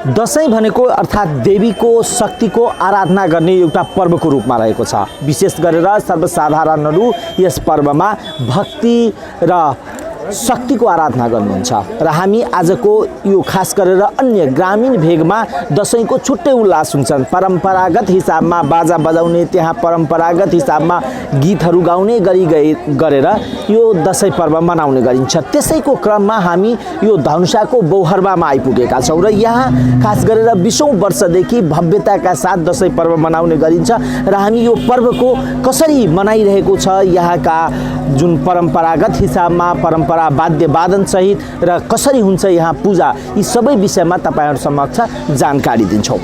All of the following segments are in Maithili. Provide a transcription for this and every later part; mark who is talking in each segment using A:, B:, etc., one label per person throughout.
A: दसैँ भनेको अर्थात् देवीको शक्तिको आराधना गर्ने एउटा पर्वको रूपमा रहेको छ। विशेष गरेर सर्वसाधारणहरू यस पर्वमा भक्ति र शक्तिको आराधना गर्नुहुन्छ र हामी आजको यो खास गरेर अन्य ग्रामीण भेगमा दसैँको छुट्टै उल्लास हुन्छन्। परम्परागत हिसाबमा बाजा बजाउने, त्यहाँ परम्परागत हिसाबमा गीतहरू गाउने गरी गई गरेर यो दसैँ पर्व मनाउने गरिन्छ। त्यसैको क्रममा हामी यो धनुषाको बौहर्वामा आइपुगेका छौँ र यहाँ खास गरेर 20औँ वर्षदेखि भव्यताका साथ दसैँ पर्व मनाउने गरिन्छ र हामी यो पर्वको कसरी मनाइरहेको छ, यहाँका जुन परम्परागत हिसाबमा परम्परा वाद्य वादन सहित र कसरी हुन्छ यहाँ पूजा, यी सबै विषयमा तपाईँहरू समक्ष जानकारी दिन्छौँ।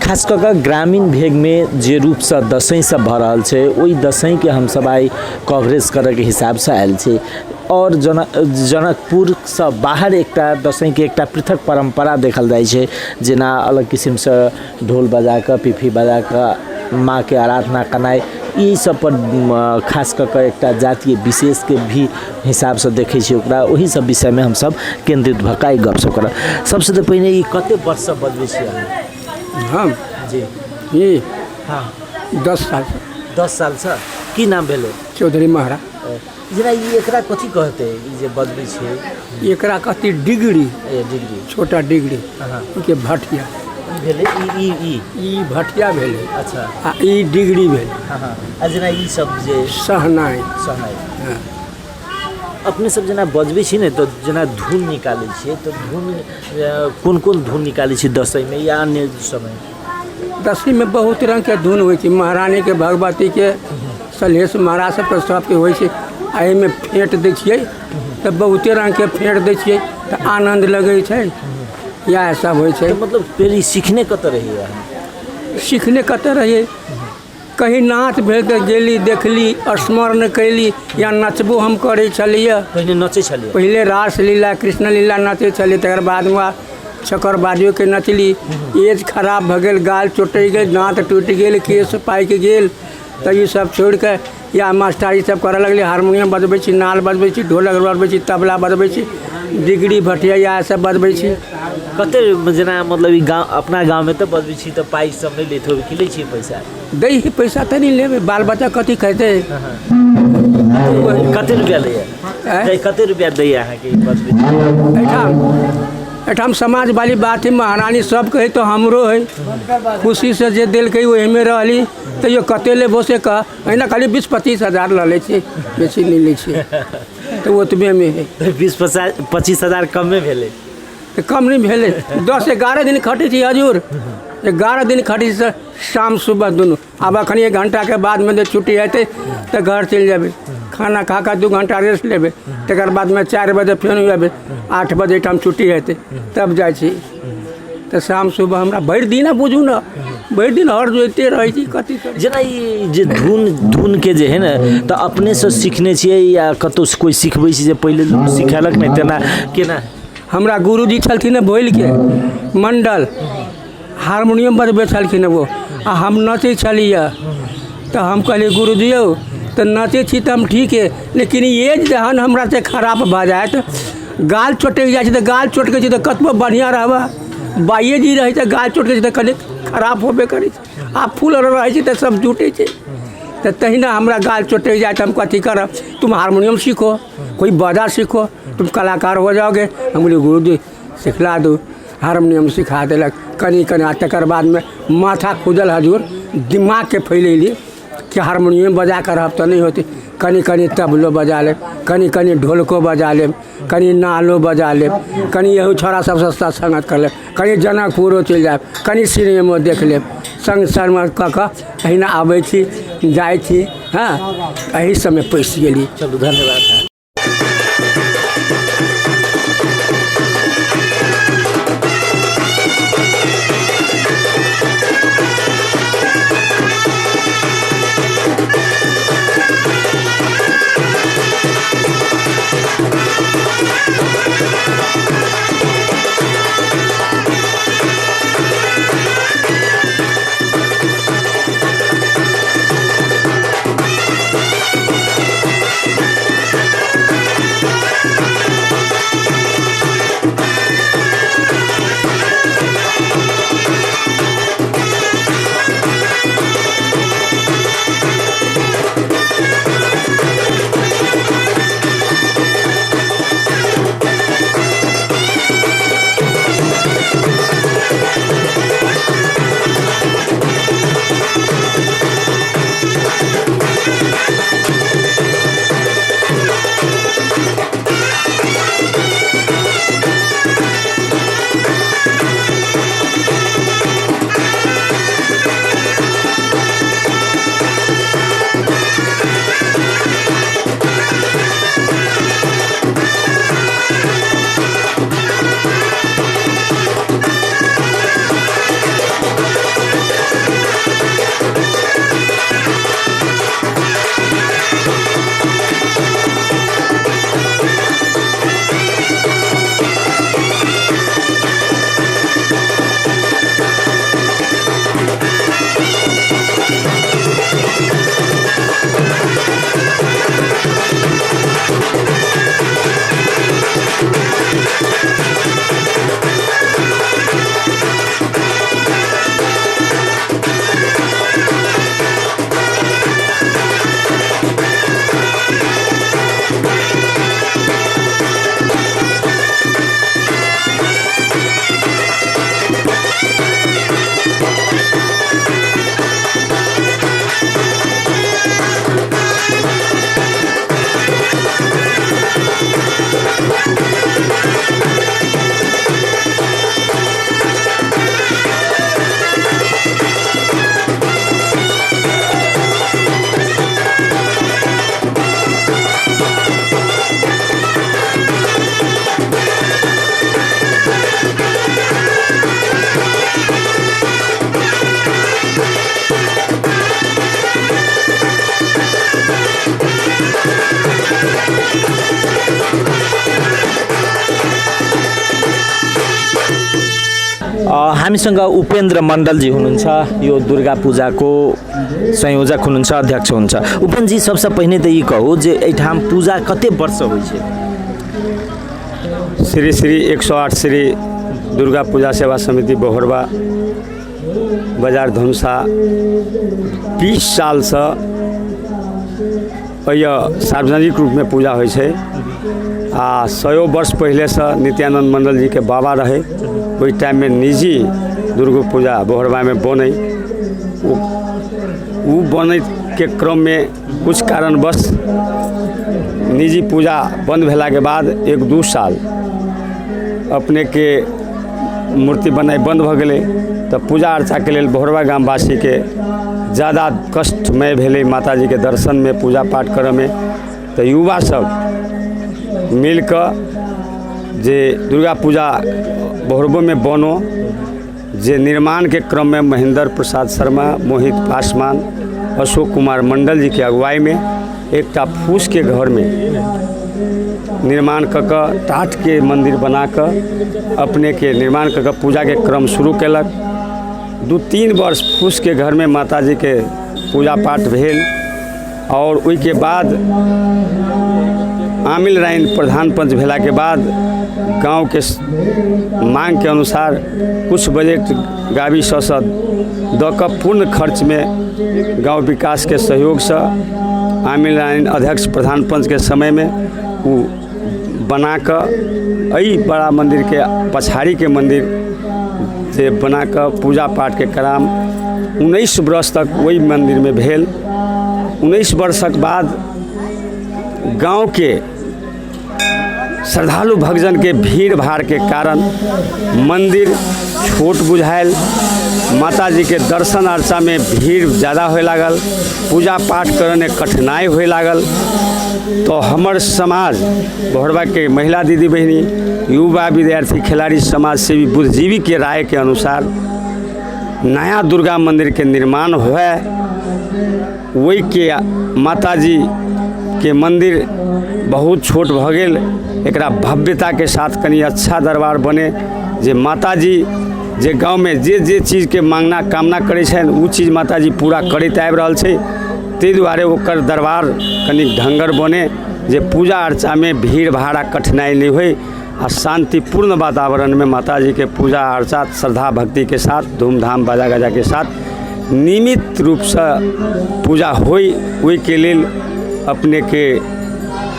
A: खास कऽ कऽ ग्रामीण भेगमे जे रूपसँ दसैँ सब भऽ रहल छै, ओहि दसैँके हमसब आइ कवरेज करैके हिसाबसँ आयल छी। आओर जनकपुरसँ बाहर एकटा दसैँके एकटा पृथक परम्परा देखल जाइ छै, जेना अलग किसिमसँ ढोल बजाकऽ, पिपही बजाकऽ माँके आराधना केनाइ, ई सब पर खास कऽ कऽ एकटा जातीय विशेषके भी हिसाबसँ देखै छी ओकरा। ओहि सब विषयमे हमसब केन्द्रित भऽ कऽ आइ गपशप करब। सबसँ तऽ पहिने ई कते वर्षसँ बजबै छी अहाँ?
B: हम
A: जी
B: ई
A: हाँ
B: 10 साल।
A: 10 सालसँ। की नाम भेलै?
B: चौधरी महरा।
A: जेना ई एकरा कथी कहतै, ई जे बजबै छियै?
B: एकरा कहती डिगरी।
A: ए डिगरी।
B: छोटा डिगरी।
A: हाँ।
B: के भटिया।
A: ई भेलै ई ई ई
B: ई भटिया भेलै।
A: अच्छा।
B: आ ई डिगरी भेलै।
A: हाँ हाँ। आ जेना ई सब जे
B: सहनाइ।
A: सहनाइ।
B: हाँ।
A: अपने सब जेना बजबै छी ने, तऽ जेना धुन निकालै छियै तऽ धुन कोन कोन धुन निकालै छी दसैँमे या अन्य समय?
B: दसमीमे बहुत रङ्गके धुन होइ छै, महारानीके, भगवतीके, सलहेश महाराज सबके, सबके होइ छै। आ एहिमे फेँट दै छियै तऽ बहुते रङ्गके फेँट दै छियै तऽ आनन्द लगै छै। इएह सब होइ छै।
A: तऽ मतलब पहिले सीखने कतऽ रहियै अहाँ?
B: सीखने कतऽ रहियै? कहीं नाच भेल तऽ गेली, देखली, स्मरण कयली या नचबो हम करै छलियै।
A: पहिने नचै छलियै?
B: पहिले रासलीला, कृष्ण लीला नचै छलियै। तकर बादमे चकर बाजियोके नचली। एज खराब भऽ गेल, गाल चोटि गेल, दाँत टूटि गेल, केश पाकि गेल, तऽ ईसब छोड़िके या मास्टरी सब करऽ लगली। हारमोनियम बजबै छी, नाल बजबै छी, ढोलक बजबै छी, तबला बजबै छी, डिगरी भटिया इएह सब बजबै छी।
A: कते जेना मतलब ई गाँव, अपना गाँवमे तऽ बजबै छी तऽ पाइ सब नहि लैत होबै कि लै छियै पैसा?
B: दै है पैसा तऽ नहि लेबै, बाल बच्चा कथी खेतै?
A: कते रुपैआ लैया?
B: आँय?
A: कते रुपैआ दैया अहाँके ई बजबै?
B: एहिठाम एहिठाम समाजवाली बात है, महारानी सबके है तऽ हमरो है। खुशीसँ जे देलकै ओहिमे रहली। तैयो कते लेबो से कह, एहिना खाली 20-25 हजार लऽ लै छियै, बेसी नहि लै छियै, तऽ ओतबेमे है।
A: तऽ 20-25 हजार कमे भेलै?
B: तऽ कम नहि भेलै। 10-11 दिन खटै छी हजूर, 11 दिन खटै छी शाम सुबह दुनू। आब एखन 1 घंटाके बादमे जे छुट्टी हेतै तऽ घर चलि जेबै, खाना खा कऽ 2 घंटा रेस्ट लेबै, तकर बादमे 4 बजे फेर अयबै, 8 बजे एहिठाम छुट्टी हेतै तब जाइ छी। तऽ शाम सुबह हमरा भरि दिन बुझू ने, भरि दिन हर जोइते रहै छी। कथी करी?
A: जेना ई जे धुनके जे है ने, तऽ अपनेसँ सिखने छियै या कतहु कोइ सिखबै छै? जे पहिले लोक सिखेलक नहि, तेना केना?
B: हमरा गुरुजी छलखिन हँ भोलिके मण्डल, हारमोनियम बजबै छलखिन वो, आ हम नचै छलियै। तऽ हम कहलियै, गुरुजी यौ, तऽ नचै छी तऽ हम ठीक है, लेकिन एज जहन हमरा से खराब भऽ जायत, गाल चटकि जाइ छै, तऽ गाल चटकै छै तऽ कतबो बढ़िआँ रहबै, बाइए जी रहै छै, गाल चटकै छै तऽ कनि खराब होबे करै छै। आ फूल आर रहै छै तऽ सब जुटै छै। तऽ तहिना हमरा गाल चटकि जाय तऽ हम कथी करब? तुम हारमोनियम सीखो, कोई बाजा सीखो, तुम कलाकार हो जाओगे। हम बोलिए, गुरुजी सिखला दू। हारमोनियम सिखा देलक कनि कनि। आ तकर बादमे माथा खुजल हजूर, दिमागके फैलेली कि हारमोनियम बजा कऽ रहब तऽ नहि होतै। कनि कनि तबलो बजा लेब, कनि कनि ढोलको बजा लेब, कनि नालो बजा लेब, कनि यहू छोड़ा सबसँ सङ्गत कर लेब, कनि जनकपुरो चलि जायब, कनि सिनेमो देख लेब। सङ्ग सङ्ग कऽ कऽ एहिना आबै छी जाइ छी। हँ, एहि सबमे पैसि गेली।
A: चलू, धन्यवाद। हामीसँग उपेन्द्र मण्डलजी हुनुहुन्छ, यो दुर्गा पूजाको संयोजक हुनुहुन्छ, अध्यक्ष हुनुहुन्छ। उपेन्द्रजी, सबसँ पहिने तऽ ई कहू जे एहिठाम पूजा कते वर्ष होइ छै?
C: श्री श्री 108 श्री दुर्गा पूजा सेवा समिति बहोरबा बाजार धनुषा 20 सालसँ एहि सार्वजनिक रूपमे पूजा होइ छै। आ सयो वर्ष पहिलेसँ नित्यानन्द मण्डलजीके बाबा रहै, ओहि टाइममे निजी दुर्गा पूजा बहोरबामे बनै। ओ बनैके क्रममे किछु कारणवश निजी पूजा बन्द भेलाके बाद 1-2 साल अपनेके मूर्ति बनाइ बन्द भऽ गेलै। तऽ पूजा अर्चाके लेल बहोरबा गामवासीके ज़्यादा कष्टमय भेलै माताजीके दर्शनमे, पूजा पाठ करऽमे। तऽ युवा सब मिलकऽ जे दुर्गा पूजा बहोरबोमे बनो, जे निर्माणके क्रममे महेंद्र प्रसाद शर्मा, मोहित पासवान, अशोक कुमार मंडल जीके अगुवाईमे एकटा फूसके घरमे निर्माण कऽ कऽ टाटके मन्दिर बना कऽ अपनेके निर्माण कऽ कऽ पूजाके क्रम शुरू केलक। 2-3 वर्ष फूसके घरमे माताजीके पूजा पाठ भेल और ओहिके बाद आमिल राइन प्रधान पंच भेलाके बाद गाँवके मांगके अनुसार कुछ बजट गावी ससँ दऽ कऽ पूर्ण खर्चमे गाँव विकासके सहयोगसँ आमिल राइन अध्यक्ष प्रधान पंचके समयमे ओ बना कऽ एहि बड़ा मन्दिरके पछाड़ीके मन्दिर जे बना कऽ पूजा पाठके क्रम 19 वर्ष तक ओहि मन्दिरमे भेल। 19 वर्षक बाद गाँवके श्रद्धालु भक्तजनके भीड़ भाड़के कारण मन्दिर छोट बुझायल, माताजीके दर्शन अर्चामे भीड़ ज़्यादा होए लागल, पूजा पाठ करने कठिनाइ होए लागल। तो हमर समाज बहोरबाके महिला दीदी बहिनी, युवा विद्यार्थी, खिलाड़ी, समाजसेवी, बुद्धिजीवी के राय के अनुसार नया दुर्गा मंदिर के निर्माण हुए। वही के माताजी के मंदिर बहुत छोट भऽ गेल, एकरा भव्यता के साथ कनि अच्छा दरबार बने, जे माताजी जे गाँवमे जे जे चीजके मांगना कामना करै छनि ओ चीज माताजी पूरा करैत आबि रहल छै। ताहि दुआरे ओकर दरबार कनि ढङ्गर बने, जे पूजा अर्चामे भीड़ भाड़ आ कठिनाइ नहि होइ आ शांतिपूर्ण वातावरणमे माताजीके पूजा अर्चा श्रद्धा भक्तिके साथ धूमधाम बाजा गाजाके साथ नियमित रूपसँ पूजा होइ। ओहिके लेल अपनेके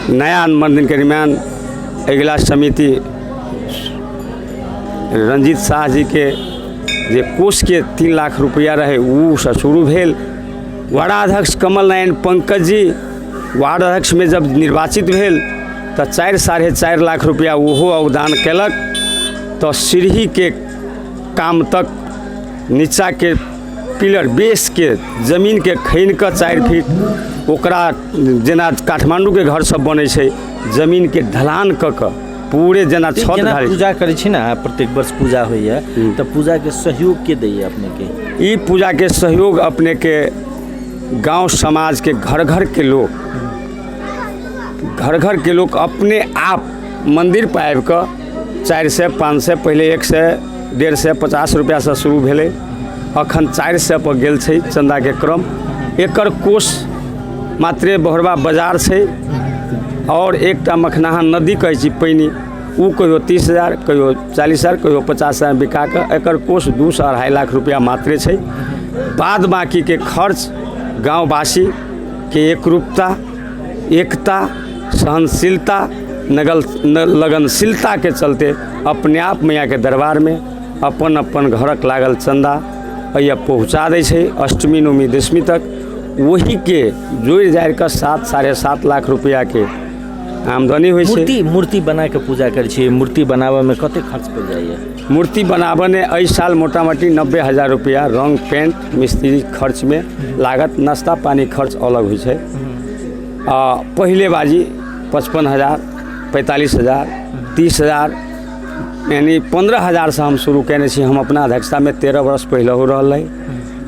C: नया मन्दिरके निर्माण अगिला समिति रंजीत शाह जीके जे कोषके 3 लाख रुपया रहे ओ से शुरू भेल। वार्डाध्यक्ष कमल नारायण पंकज जी वार्ड अध्यक्षमे जब निर्वाचित भेल तऽ 4-4.5 लाख रुपया ओहो अवदान केलक। तऽ सीढ़ीके काम तक नीचाके पिलर बेसके जमीनके खनि कऽ 4 फीट ओकरा जेना काठमांडूके घर सब बनै छै जमीनके ढलान कऽ कऽ पूरे जेना छत ढालै।
A: पूजा करै छी ने, प्रत्येक वर्ष पूजा होइए, तऽ पूजाके सहयोग के दैए अपनेके?
C: ई पूजाके सहयोग अपनेके गाँव समाजके घर घरके लोक, घर घरके लोक अपने आप मन्दिर पर आबि कऽ 400, 500, पहिले 100, 150, 50 रुपैआसँ शुरू भेलै, अखन 400 पर गेल छै चन्दाके क्रम। एकर कोष मात्रे बहोरबा बाजार छै और एकटा मखनाहा नदी कहै छी पैनी, ओ कहियो 30,000, कहियो 40,000, कहियो 50,000 बिका कऽ एकर कोष 2 से 2.5 लाख रुपैआ मात्रे छै। बाद बाकीके खर्च गाँववासीके एकरूपता, एकता, सहनशीलता, लगनशीलताके चलते अपने आप मैयाके दरबारमे अपन अपन घरक लागल चन्दा एहिया पहुँचा दै छै अष्टमी नवमी दशमी तक। वहीके जोड़ि जाड़ि कऽ 7-7.5 लाख रुपैआके आमदनी होइ छै।
A: मूर्ति बना के पूजा करै छी, मूर्ति बनाबऽमे कते खर्च पड़ि जाइए?
C: मूर्ति बनाबऽमे एहि साल मोटामोटी 90,000 रुपैआ रंग पेंट मिस्त्री खर्चमे लागत, नाश्ता पानी खर्च अलग होइ छै। आ पहिले बाजी 55,000, 45,000, 30,000, यानी 15,000 हम शुरू कयने छी। हम अपना अध्यक्षतामे 13 वर्ष पहिले हो रहल रहै।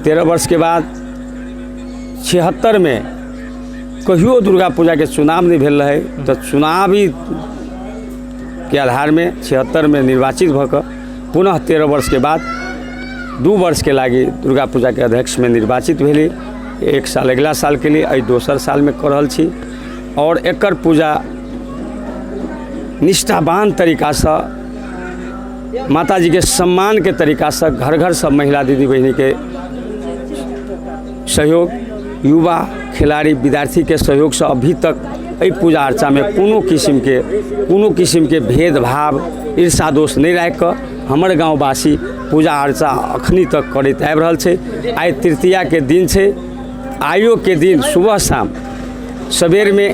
C: 13 वर्षके बाद 76 कहियो दुर्गा पूजाके चुनाव नहि भेल रहै, तऽ चुनावी के आधारमे 76 निर्वाचित भऽ कऽ पुनः 13 वर्षके बाद 2 वर्षके लागि दुर्गा पूजाके अध्यक्षमे निर्वाचित भेली। 1 साल अगिला सालके लिए, एहि दोसर सालमे कऽ रहल छी। और एकर पूजा निष्ठावान तरीकासँ माताजीके सम्मानके तरीकासँ घर घर सब महिला दीदी बहिनीके सहयोग, युवा खिलाड़ी विद्यार्थीके सहयोगसँ अभी तक एहि पूजा अर्चामे कोनो किसिमके भेदभाव, ईर्षा दोष नहि राखिकऽ हमर गाँववासी पूजा अर्चा अखनी तक करैत आबि रहल छै। आइ तृतीयाके दिन छै। आइयोके दिन सुबह शाम सवेरमे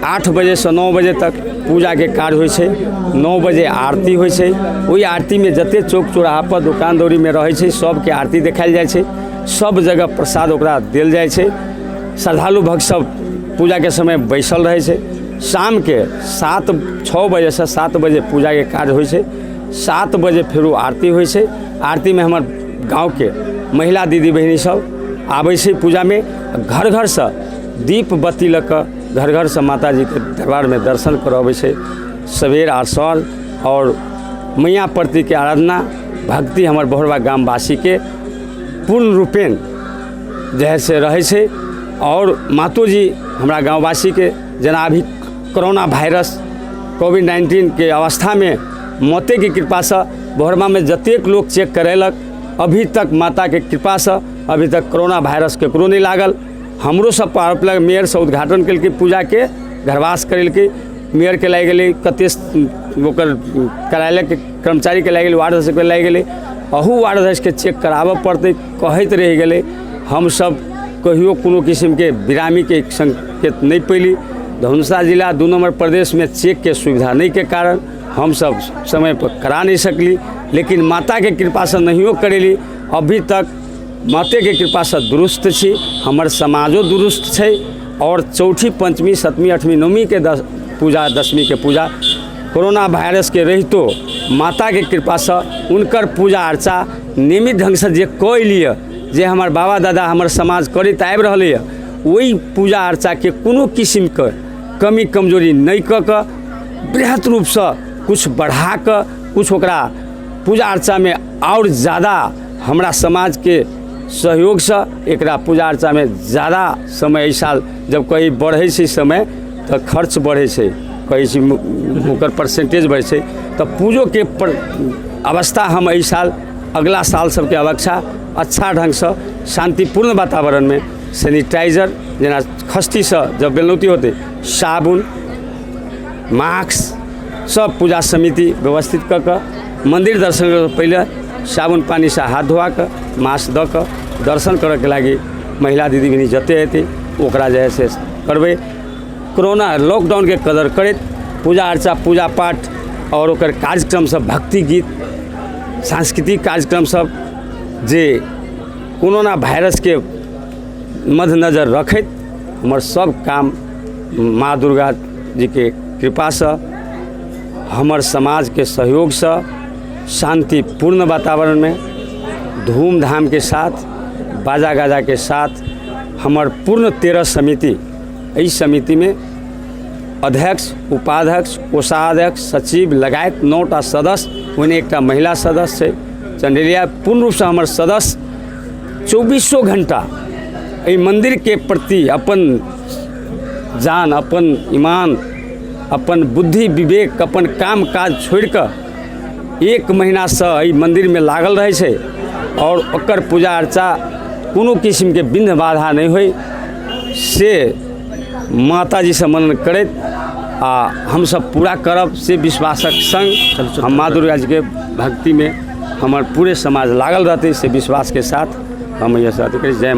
C: 8 बजेसँ 9 बजे तक पूजाके कार्य होइ छै। 9 बजे आरती होइ छै। ओहि आरतीमे जतेक चौक चौराहापर, दोकान दौरीमे रहै छै, सभके आरती देखायल जाइ छै। सभ जगह प्रसाद ओकरा देल जाइ छै। श्रद्धालु भक्त सब पूजाके समय बैसल रहै छै। शामके 6 बजेसँ 7 बजे पूजाके कार्य होइ छै। 7 बजे फेरो आरती होइ छै। आरतीमे हमर गाँवके महिला दीदी बहिनी सब आबै छै पूजामे। घर घरसँ दीप बत्ती लऽ कऽ घर घरसँ माताजीके दरबारमे दर्शन करऽ अबै छै सवेर आ साँझ। आओर मैया प्रतिके आराधना भक्ति हमर बहोरबा ग्रामवासीके पूर्ण रूपेण जे हइ से रहै छै। आओर मातोजी हमरा गाँववासीके, जेना अभी कोरोना वायरस, कोविड-19के अवस्थामे मातेके कृपासँ बहोरबामे जतेक लोक चेक करेलक, अभी तक माताके कृपासँ अभी तक कोरोना वायरस ककरो नहि लागल। हमरो सब पर आरोप लागल। मेयरसँ उद्घाटन केलकै, पूजाके घरवास करेलकै, मेयरके लागि गेलै, कतेक ओकर कार्यालयके कर्मचारीके लागि गेलै, वार्ड सदस्यके लागि गेलै। अहू वार्ड सदस्यके चेक कराबऽ पड़तै कहैत रहि गेलै। हमसब कहियो कोनो किसिमके बिरामीके संकेत नहि पयली। धनुषा जिला 2 नम्बर प्रदेशमे चेकके सुविधा नहिके कारण हमसब समयपर करा नहि सकली। लेकिन माताके कृपासँ नहियो करेली, अभी तक मातेके कृपासँ दुरुस्त छी। हमर समाजो दुरुस्त छै। आओर चौठी, पञ्चमी, सतमी, अठमी, नवमीके पूजा, दशमीके पूजा कोरोना वायरसके रहितो माताके कृपासँ हुनकर पूजा अर्चा नियमित ढङ्गसँ जे कऽ एलियै, जे हमर बाबा दादा, हमर समाज करैत आबि रहलैए, ओहि पूजा अर्चाके कोनो किसिमके कमी कमजोरी नहि कऽ कऽ बृहत रूपसँ किछु बढ़ा कऽ, किछु ओकरा पूजा अर्चामे आओर ज्यादा हमरा समाजके सहयोगसँ एकरा पूजा अर्चामे ज्यादा समय एहि साल जब कहीं बढ़ै छै समय तऽ खर्च बढ़ै छै, कहै छी ओकर परसेंटेज बढ़ै छै, तऽ पूजोके अवस्था हम एहि साल अगला साल सबके अपेक्षा अच्छा ढङ्गसँ शान्तिपूर्ण वातावरणमे सैनिटाइजर, जेना खस्तीसँ जब बेलनौती होतै, साबुन, मास्क सब पूजा समिति व्यवस्थित कऽ कऽ मन्दिर दर्शन करऽ पहिले साबुन पानीसँ हाथ धोआ कऽ, मास्क दऽ कऽ दर्शन करऽके लागि महिला दीदी बहिनी जते हेतै, ओकरा जे हइ से करबै। कोरोना लॉकडाउनके कदर करैत पूजा अर्चा, पूजा पाठ आओर ओकर कार्यक्रम सब, भक्ति गीत, सांस्कृतिक कार्यक्रम सब जे कोरोना वायरसके मद्देनजर रखैत हमर सब काम माँ दुर्गा जीके कृपासँ, हमर समाजके सहयोगसँ शान्तिपूर्ण वातावरणमे धूमधामके साथ, बाजा गाजाके साथ हमर पूर्ण 13 समिति, एहि समितिमे अध्यक्ष, उपाध्यक्ष, कोषाध्यक्ष, सचिव लगायत नओटा सदस्य, ओहिमे एकटा महिला सदस्य छै चंडेलिया। पूर्ण रूपसँ हमर सदस्य चौबीसो घण्टा एहि मन्दिरके प्रति अपन जान, अपन ईमान, अपन बुद्धि विवेक, अपन काम काज छोड़िकऽ एक महीनासँ एहि मन्दिरमे लागल रहै छै। आओर ओकर पूजा अर्चा कोनो किसिमके विघ्न बाधा नहि होइ से माताजीसँ मनन करैत आ हमसब पूरा करब से विश्वासक सङ्ग हम माँ दुर्गा जीके भक्तिमे हमर पूरे समाज लागल रहतै से विश्वासके साथ हम एहि अथी करै छी। जय।